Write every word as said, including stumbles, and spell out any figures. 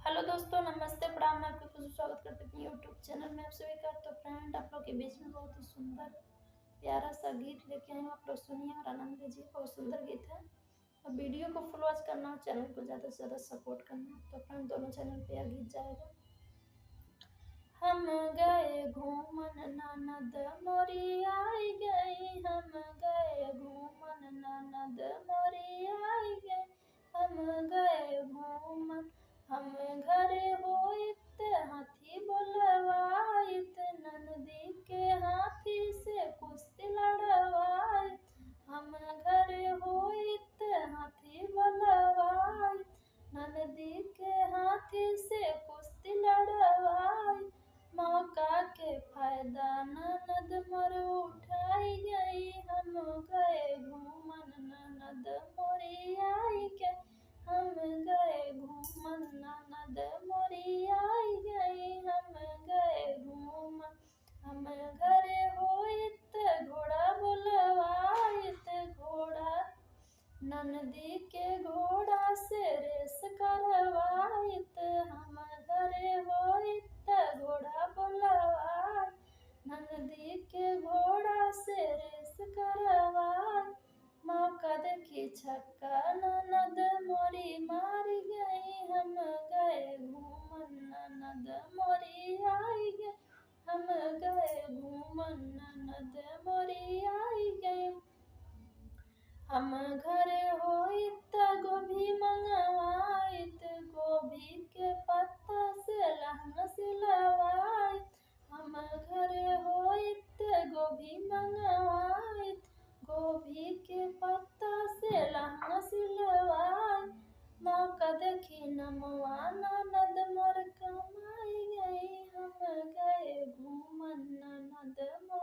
हेलो दोस्तों, नमस्ते, प्रणाम। मैं आपका खुशी स्वागत करती हूँ अपने YouTube चैनल में आप सभी का। तो फ्रेंड, आप लोग के बीच में बहुत ही सुंदर प्यारा सा गीत लेके आई हूँ, आप लोग सुनिए और आनंद लीजिए। बहुत सुंदर गीत है। और वीडियो को फुल वॉच करना और चैनल को ज़्यादा से ज़्यादा सपोर्ट करना। तो फ्रेंड, दोनों चैनल पे यह गीत जाएगा। हम गए घूमन ननद मोरी आई गई, हम गए घूमन ननद मोरी आई गई, हम गए घूमन। हम घर होइत हाथी बोलवाइत, ननदी के हाथी से कुश्ती लड़वाइत। हम घर होइत हाथी बोलवाइत, ननदी के हाथी से कुश्ती लड़वाइत। मौका के फायदा ननद मोर उठाई गई, हम गए घूमन ननद मोरी आई गई, हम गए घूमन ननद मोरी आई गई, हम गए घूमन। हम घर होइत घोड़ा बोलवाइत, घोड़ा ननदी के घोड़ा से रेस करवाइत। हम घर होइत घोड़ा बोलवाइत, ननदी के घोड़ा से रेस करवाइत। मौका देखी छक्का ननद मोरी मारी गई, हम गए घूमन ननद मोरी आई गई, हम गए घूमन ननद मोरी आई गई। हम घर होइत गोभी मंगवाइत, गोभी के पत्ता से लहंगा सिलवाइत। हम घर होइत गोभी मंगवाइत, गोभी के पत्ता से लहंगा सिलवाइत। मौका देखी नमवा ननद मोर कमाई गई, हम गए घूमन ननद मोर